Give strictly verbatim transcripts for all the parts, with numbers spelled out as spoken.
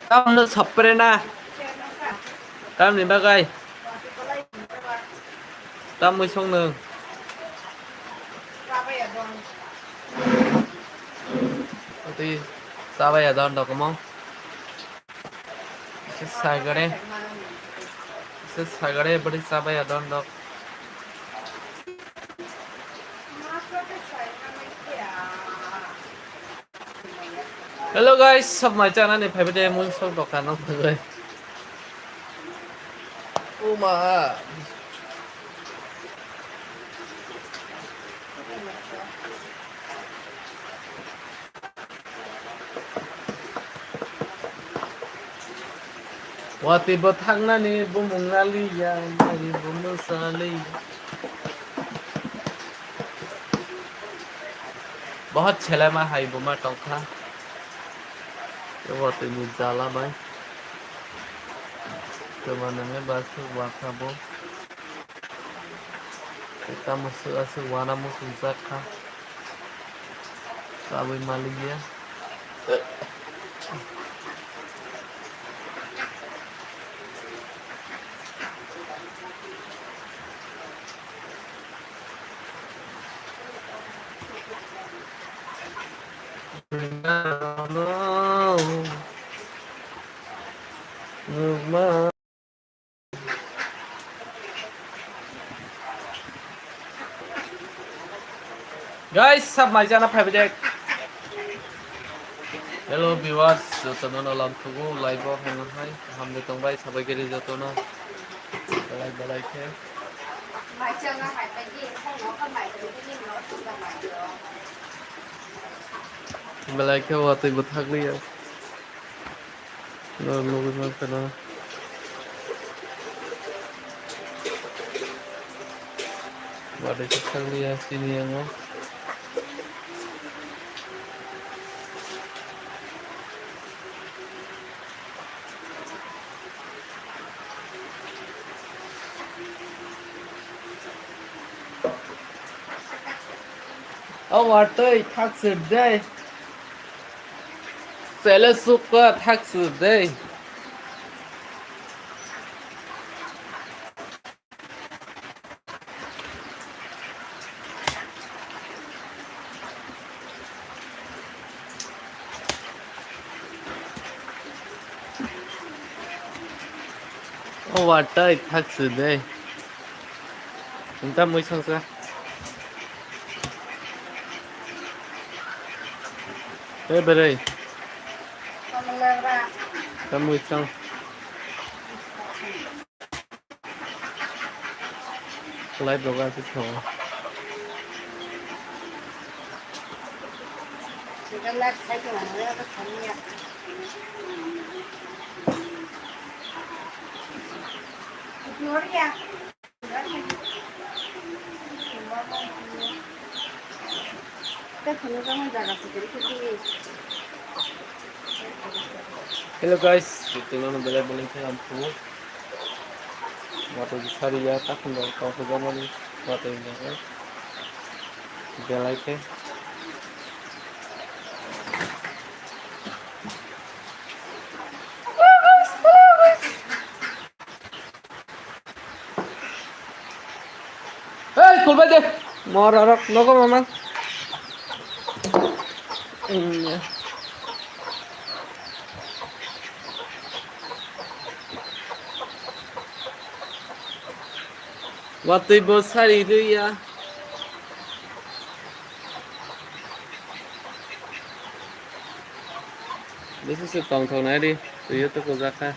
Tamno sopre na. Tamni bagai. Tam mui song nung. Oti sabai adon dokomo. Isi sagare. Isi sagare bari sabai adon dok. Hello guys, sab mai chana ni phaibai de mui sok dokan no phaibai. Uma. Watwi bo thangnani bumung naliya, nai bo mwsaliya. Bohot selema hai buma tongkha. Watwi ni jala bai. Tuma nangni basu wakha bo. Tamo su asu wana musu jakha. Tabui maliya. Guys, sab mai chana phaibai de. Hello viewers, jotono no lam thugo live o hwnwi hai. Hamle tongbai sabai giri jotono. Belai belai khe. Belai khe watwi bwthak liya. No, nugwi mankha na. Bade se thang liya, sini yango. O watwi thak sir dai. Sele sukha thak sir dai. O watwi thak sir dai. Wngkha mui songsa. Hey, bwrwi. Tamwi chang. Live rok aswk tongo. Gloria. Hello guys, jotono belai belai khe ang phuru. Watwi sari ya, takhum rok tong khe jamani watwi belai khe. Hey, kulbai de. Mora rok nogo mama. Watwi bo sari rwya. Bisi se tongthok nai di, twi o tuku jakha.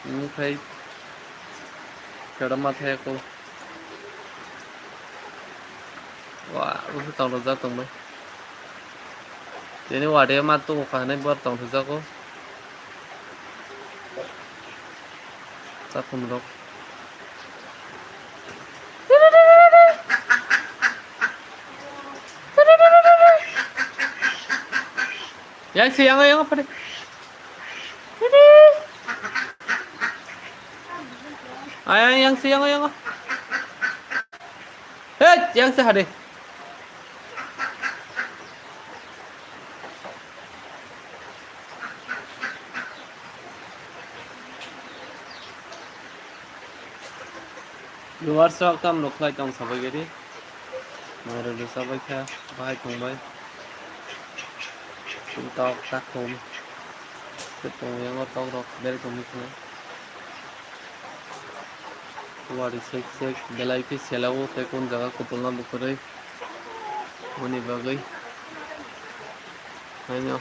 Omo khai kera ma thaya kho. Wa, bisi tong rwjak tong bai. Tini wadi ma tuku kha hinui bo tong thwkjago. Takhum rok. Yang si yang yang apa deh? Ayang yang si yang yang. Hei, yang si hade. Viewers rok tam rok khlai tong sabai gari. Mai rok rwsa bai kha, bahai tong bai. Tok takhum. Tong yang tok rok bel tong kha. Wari sek sek belai khe sela o tei kun jaga kutulna bukurui. Moni bagwi. Haino.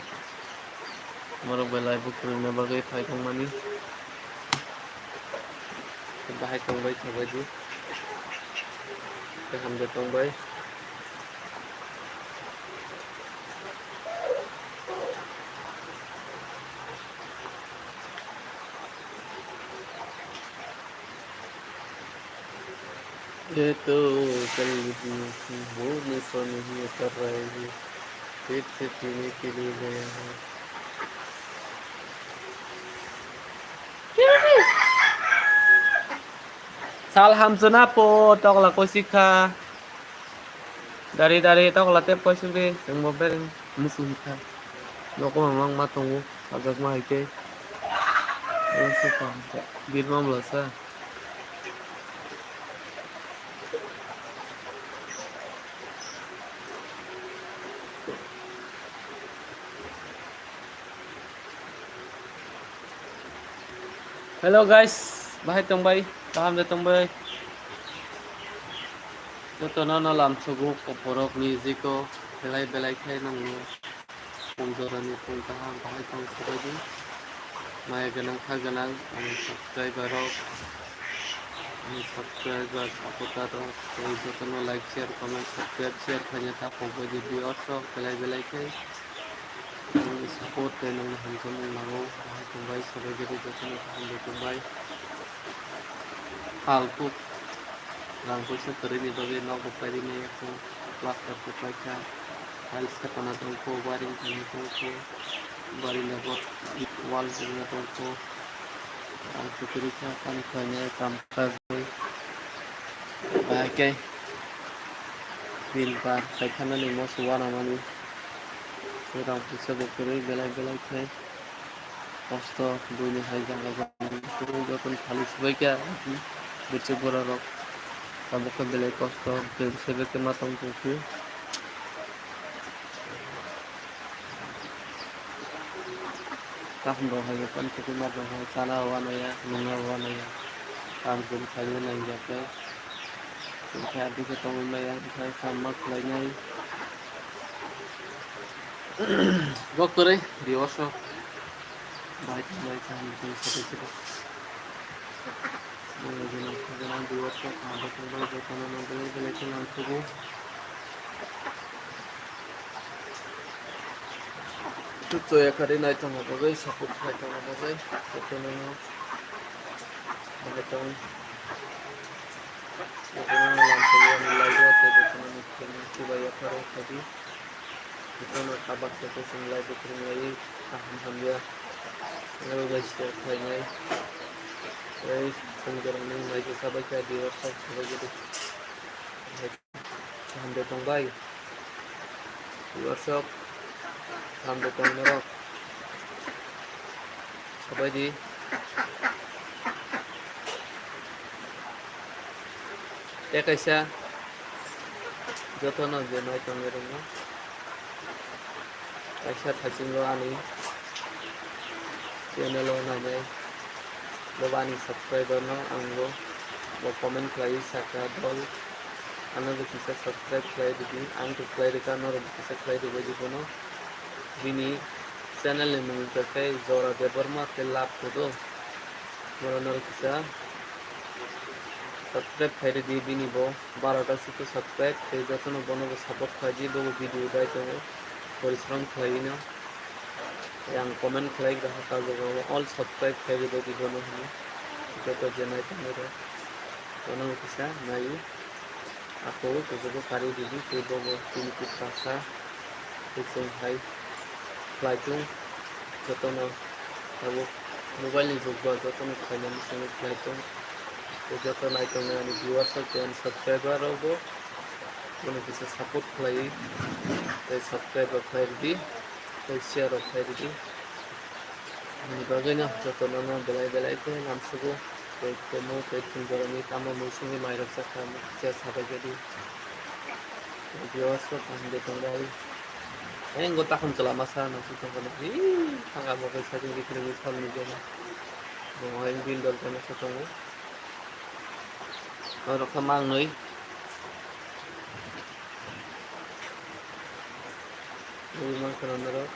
Borok belai bukurui na bagwi phai tong mani. Bahai tong bai kha bai di. Kaham de tong bai. ये तो चल रही है, वो नहीं सोनी है, कर रही है, फिर से पीने के लिए गया है। Sal hamswna po tokla kosikha. Dari dari tokla tep koisuk de, chwngbo bereng musu hikha. Nokho hamang ma tongo, sajak ma hai tei. Birma mlasa. Hello guys, bahai tong bai, kaham de tong bai. Joto no no lam sugu koporok ni jiko belai belai khai nang no. Pung jora ni pung kaham bahai tong sabai di. Maya gwnang kha gwnang ani subscriber rok, ani subscriber supporter rok, tei joto no like, share, comment, subscribe, share khaina ta pogbai di viewers rok belai belai khai. Nini support tei nini hamjakmung nango, bahai tongbai, sabai gari jotono kaham de tongbai. Hal kuk rang puisa kwrwini bagwi nogo pairwi maya kho, plaster khe paikha, tiles khe tongna tongkho, wiring tongna tongkho, bari labo wall tongna tongkho, rang kwrwi kha, kam khlainai, kam khlai, bahai khe. Din bar khaikhanani moso uanamani. Rang puisa bo kwrwi belai belai khe kosto buini hai jaga jani kwrwi jotono thali sibai khe bwswk bororok tabuk khe belai kosto bwswk ma tong tongphio. Kaham rok hai, pan kutung ma rok hai, chana uanaiya, nungna uanaiya, kam kum khaina nangya khe. Hwnkhe aboni khe tongwi maya, hwnkhe samma khlainai. Bo kwrwi, viewers rok. Bai, bai, kaham, kaham, sabai, sabai. Nangwi gwnang, gwnang viewers rok, kaham, kaham, bai, bai, kaham, kaham, belai, belai khe nangkukgo. Chuchuk ya kari naithokma bagwi, support khlaithokma bagwi, jotono no bahai tong. Jotono no lamsogwi ani live o tei jotono no khlai chubai yapharo khaidi. Jotono tabak se khe chwng live o phwrwng lai kaham hamya. Aro bai share khlainai. Tei chwng jorani naitwi sabai kha viewers rok sabai gidi. Kaham de tong bai? Viewers rok, kaham de tong norok? Sabai di. Tei kaisa jotono je nai tongwi rwngno. Kaisa thaisingo ani channel o nainai, bo ani subscriber no ang bo, bo comment khlaiwi sakha dol, ano bo kisa subscribe khlai rwdi, ang to khlai rwkha, norok bo kisa khlai rwbaidi bono. Bini channel ni mung wngkha khe Jora Debbarma tei Love Photo, bono norok kisa subscribe khlai rwdi bini bo. Barota suku subscribe khe jotono bono bo support khlai di, bobo video bai tongo, porishrom khlaiwi no. Tei ang comment khlai rwkha, tabuk all subscribe khlai rwdi bono hwnwi. Joto je nai tongnai rok, bono bo kisa naiwi. Ako kuchugo kari rwdi, tei bobo tini kisa sa. Tei chwng hai khlai tung, jotono tabuk mobile ni jug ba jotono khlainani simi khlai tung. Tei joto nai tongnai ani viewers rok tei ani subscriber rok bo bono kisa support khlaiwi tei subscribe rok khlai rwdi tei share rok khlai rwdi. Ani bagwino jotono no belai belai khe lamsugo. Pet temo, pet tong borokni tamo mui songwi mairok chakha, mui kisa sabai jadi. Viewers rok kaham de tong bai. Ayang go takhum chwla masa no si tong kono. Ih, thanga bo kaisa jodi kini mui phone ni jora. Bo hai build dol khe masa tongo. Norok khe mangnwi. Nini mankha norok.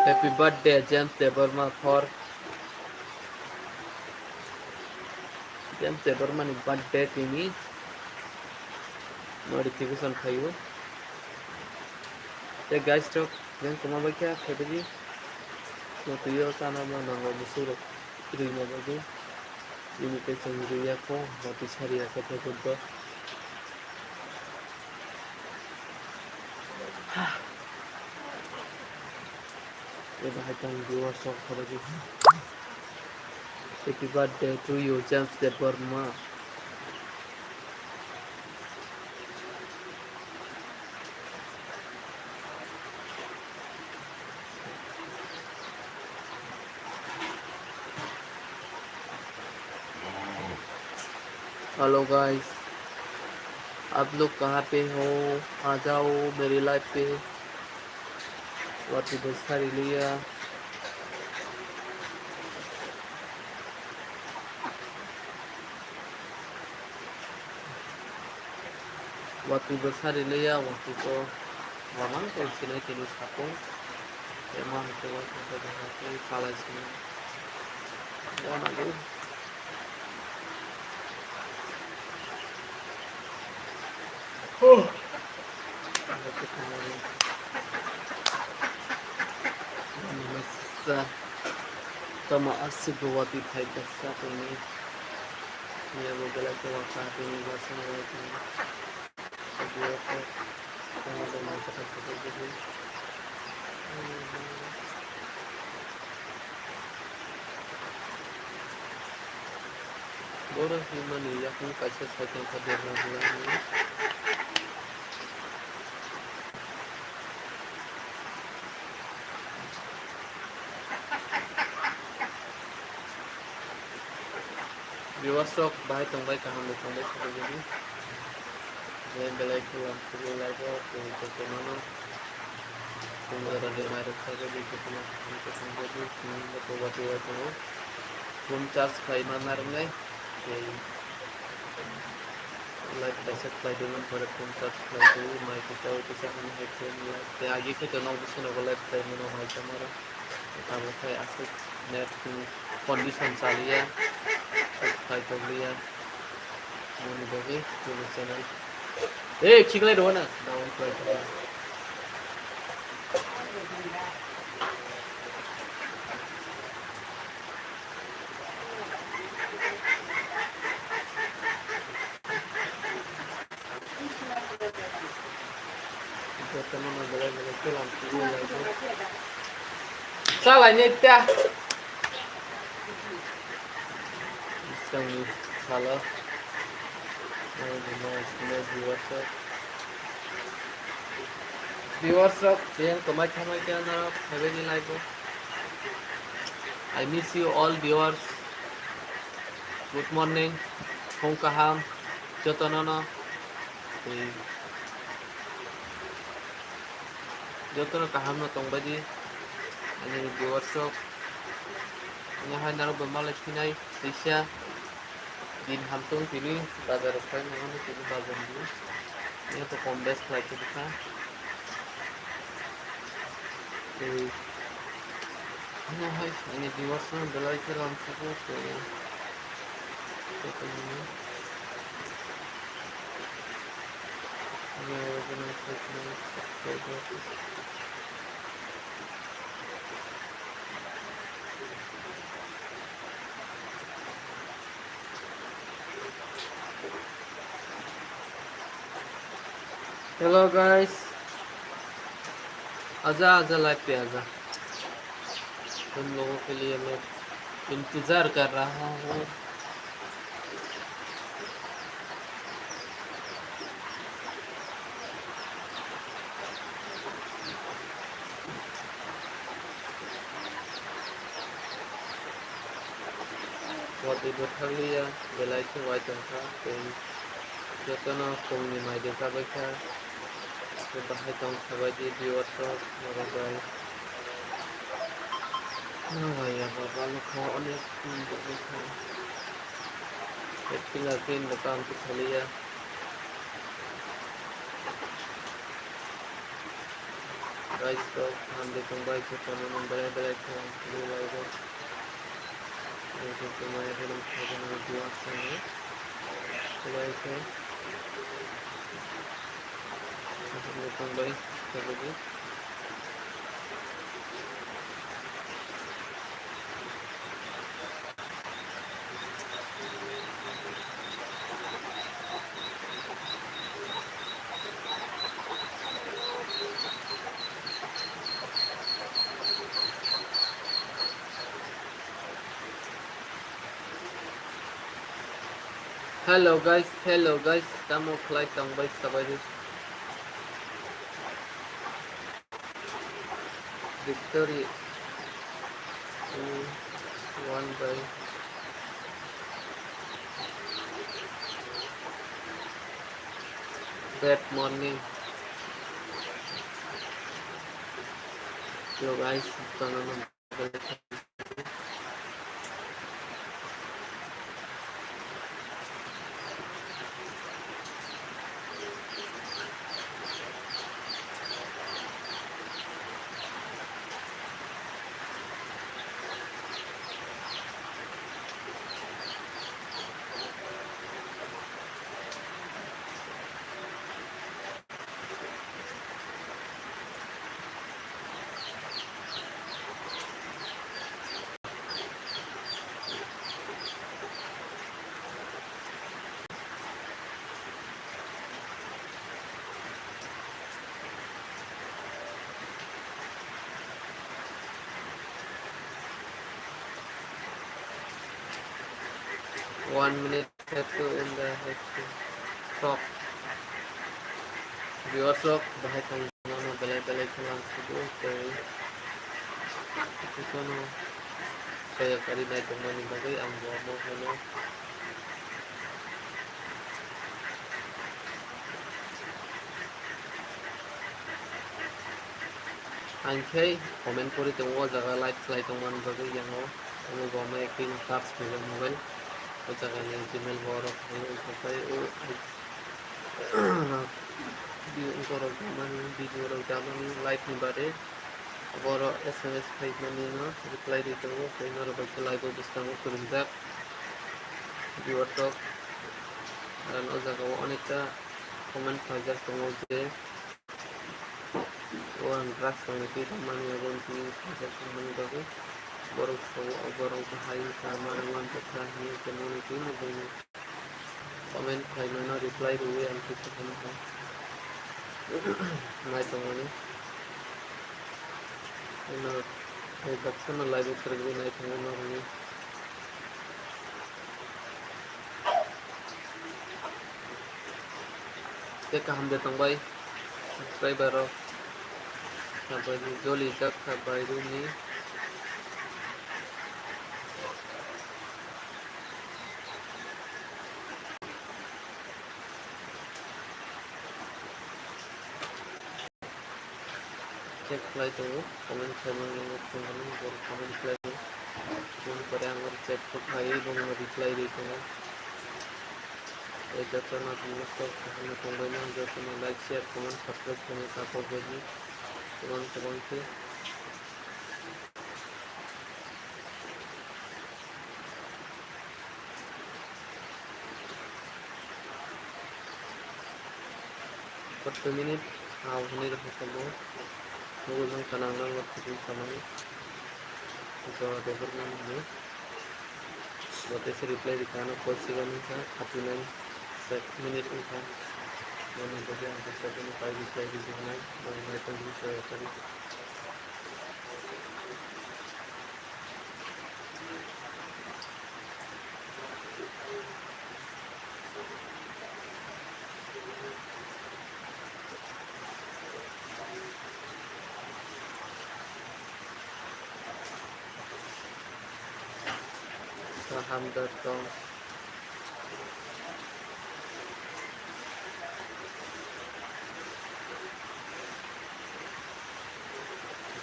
Happy birthday, James Debbarma, for James Debbarma ni birthday tini notification phaio. Tei guys rok, jeng tongma bai khe khaibadi. Twiyo chana ma nango musuk rok rwima bagwi. Bini tei chwng rwya kho, watwi sari ya khe tei buddo. Eba hai tang viewers rok khaibadi. Happy birthday to you, James Debbarma. Hello guys, आप लोग कहाँ पे हो? आ जाओ मेरी लाइव पे। Watwi bo sari liya. Watwi bo sari liya, watwi bo wamang tong sinai tini sakung. Ema hwnkhe watwi bo salai sinai. Wana gwi. Huh. Tamo aswk bo watwi phai kha sa tongni. Yabo belai khe watwi phai tongni. Borok himani yakung kaisa cycle kha berma bwlai. Viewers rok bahai tongbai, kaham bai tongbai, sabai jadi. Belai belai khe uansugwi live o tei joto mano. Chwng jora de mairok sabai, joto no kaham khe tong jadi, chwng joto watwi watwi o. Phone charge khlai ma narwknai tei live kaisa khlai di, phone charge khlai di, mai kisa o kisa hwnwi hai khe live tei agi khe to nok bisino bo live khlai mano mai chamaro. Abo khe aswk net ni condition chaliya, aswk khlai tokliya. Moni bagwi chini channel. Ei, khiklai rw na. Down khlai tokliya. Chalai ni ta. Swkangni salo. Viewers rok. Viewers rok, yang kwmai thamai khe norok phaibadi live o. I miss you all viewers. Good morning, phung kaham, jotono no, tei jotono kaham no tongbai di, ani viewers rok, ani hai narok bai malai phinai, teisa, din hamtung tini bazar rok phai mano tini bazar ni, ani to kom bes khlai tongkha. Tei, ano hai, ani viewers no belai khe lam sugo, tei, tei, tei, ano, ano, ano, ano, ano, ano, Hello guys, आजा आजा लाइव पे आजा। तुम लोगों के लिए मैं इंतजार कर रहा हूँ। Watwi bwthakliya, belai khe wai tongkha, tei jotono khumni mai de chabaikha. Bahai tong sabaidi viewers rok, norok bai. Norok bai abo balukha, onek khum tongkha. Tei pillar pin bo kaham khe saliya. Guys, rok hamde tongbai khe, tongmani belai belai khe ang tini live o. Ang khe tongmani khe nang khe nang dua khe belai khe. Hamde tongbai khe. Hello guys, hello guys, tamo khlai tongbai sabai. Victory, mm, one by bad morning. Hello guys, One minute. Tattoo in the head to top. Viewers rok, bahai tongmano belai belai khe lang sudu tei ikono kaya kari nai tongmani bagwi ang bo omo hino. Ang khe comment pori tongo, o jaga live khlai tongmani bagwi yango. Omo bo omo ekti search khaijak mobile. O jaga ni Gmail borok hai wngkha tei o video rok jamani, video rok jamani live ni baade borok S M S khaimani no reply ri tongo, tei norok bai khe live o bwskango kwrwngjak. Viewers rok, aro o jaga o onekta comment khlaijak tongo je, o ang drugs rokni twi tongmani, aboni twi khaijak tongmani bagwi borok sao, borok bahai wngkha, ma wngmani kwthang hinwi tongmani twi mujungni comment khlaimano reply rwwi ang kisa phano nai tongmani. Ino, tei baksa no live o kwrwngwi nai tongo norokni. Tei kaham de tongbai subscriber rok, sabai joli jak sabai runi. Check khlai tongo, comment khlaimani wngkha, borok comment khlaio. Boni pore ang oro check khlai, bono reply rwi tongo. Tei jotono tongmani kok kaham no tongbaino, jotono like, share, comment, subscribe khaina takhuk bagwi kwbang kwbang khe. Forty minute, ah, hwnwi rwkha tongo. Nugui mankha nang nang no thwgwi samani. Jora de hor mani hwnwi. Bo teisa reply rwkha ano koi sigan wngkha thirty nine sec minute wngkha. Nokni bagwi ang teisa bono pai reply rwgwi hwnai. Bo hwnai tongwi se. Hamjak tong.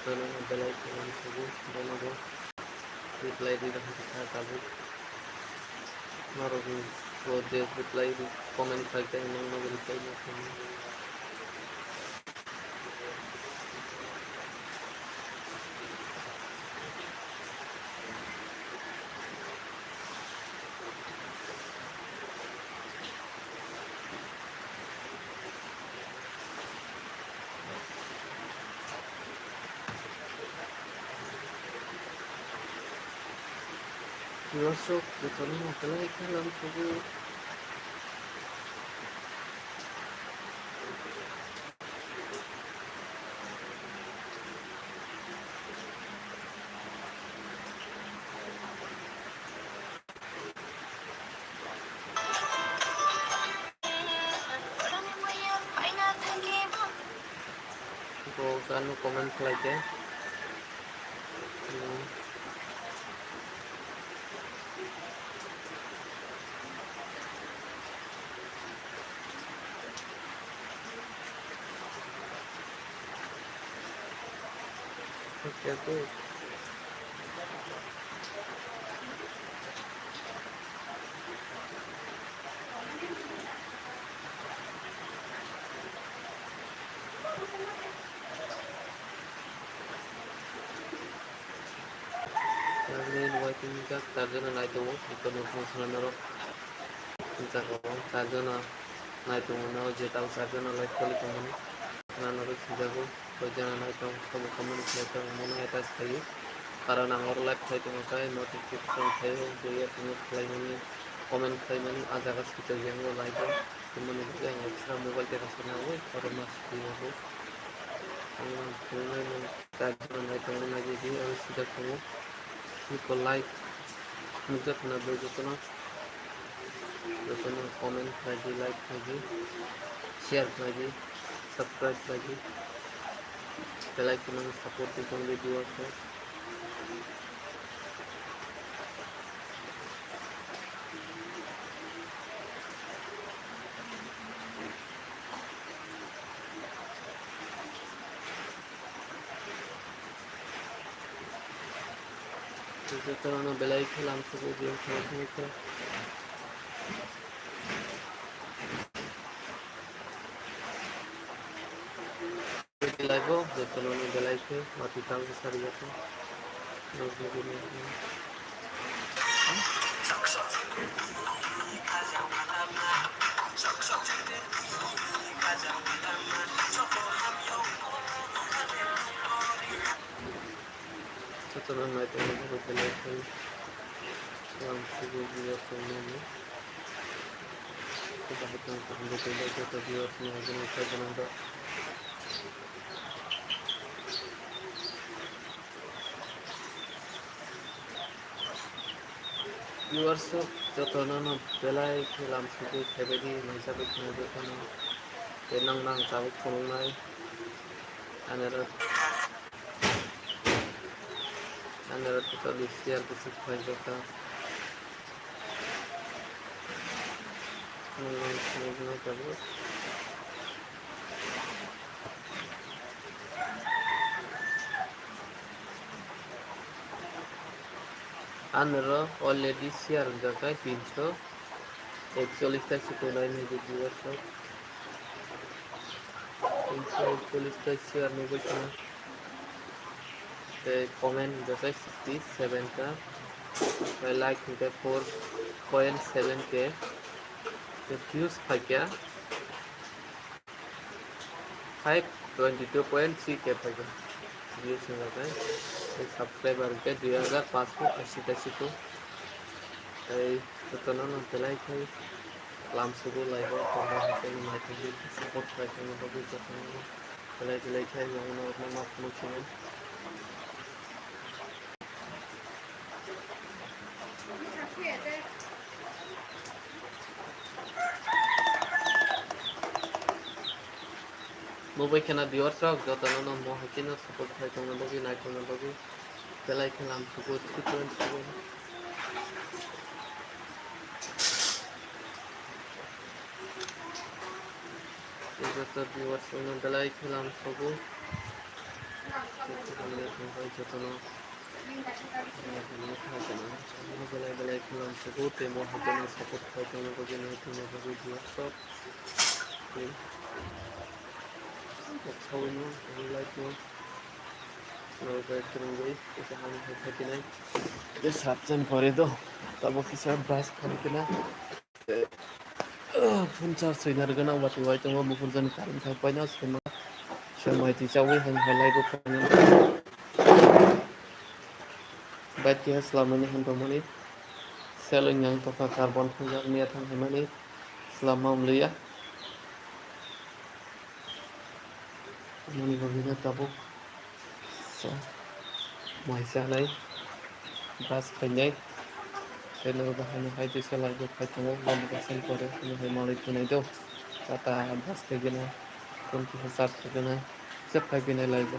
Belai belai belai sugu, belai bo. Reply di dah kita tabuk. Norok ni bo je reply di comment khai khe nang reply ma khe. Viewers rok jotono belai khe lam sugo. Bo sano comment khlai khe. Hmm. Okay, okay. Nini waiting jak charjono naitongo, iko nukung swnamnarok. Jagao charjono naitongo, nao jetao charjono live kholi tongmani. Nano rw swijagwi, koi jana nai tong, sobo comment khlai tong, mono attach khlaiwi. Karon ang oro live khai tongo, tai notification khlaiwi, je yes no khlaimani, comment khlaimani, ah jaga switch ya wngwi live o. Tei moni bagwi ang extra mobile khe rwchapna wngwi oro ma swtwi tongo. Ang phunuknai mung charjono nai tongo, naidi di ang swijak tongo. Niko like nukjak khna bwrwi jotono. Jotono comment khlai di, like khlai di, share khlai di, subscribe khlai di. Belai kheno support di tong di viewers rok. Jotono belai khe lam sugo, je kheno kheno khe. Belai bo, jotono belai khe, mati tang sari ya khe. Jotono nai tongmani bagwi belai khe lam sugo, viewers rok mano. Joto hai tong kaham khe belai joto viewers rok nai tongmani bagwi. Viewers rok jotono no belai khe lam sugo, khebaidi nai jagwi kheno jotono. Tei nang nang jagwi khulumnai. Ani oro, ani oro totally share bwswk khlaijak kha. Nang nang khulumnai tabuk. Anoro already share wngjak kha tinsho ekchollish ta se tongnai nai di viewers rok. Tinsho ekchollish ta share nugwi khna. Tei comment wngjak kha sixty seven ta. Tei like hwnkhe four point seven K. Tei views phaikha five twenty two point three K phaikha. Views wngkha tei subscriber hwnkhe dui hajar panchsho ashi ta siko. Tei jotono no belai khe lam sugo live o tongo hwnkhe no naitugwi support khlai tongna bagwi jotono belai belai khe ang norokno ma phunuk sinai. Bo bai kheno viewers rok jotono no mo hai kheno support khai tongna bagwi, nai tongna bagwi belai khe lam sugo three point seven. Joto viewers rokno belai khe lam sogo. Jotono belai belai khe lam sogo, tei mo haikhe no support khai tongna bagwi no tongna bagwi viewers rok. Tei sawi no, like no, no, bai kwrwngwi kisa hamya khe khaikhe nai. Tei subscribe kore do, tabuk kisa brush khaikhe na. Phone charge swinar gana wati wai tongo, buphur jani current thang paina swima. Swimai twi chawi han halai bo paina. Bike keha swlamani han tongmani. Seleng yang tokha carbon thang jak miya thang himani. Swlamma wng liya. Moni bagwino tabuk sa mai chanai, brush khainai, tei nogo bahai no hai tisa lai bo khai tongo, boni bwswng pore hwnwi hai malai phinai do, chata brush khaigwna, phone kisa charge khaigwna, kisa phai phinai lai bo.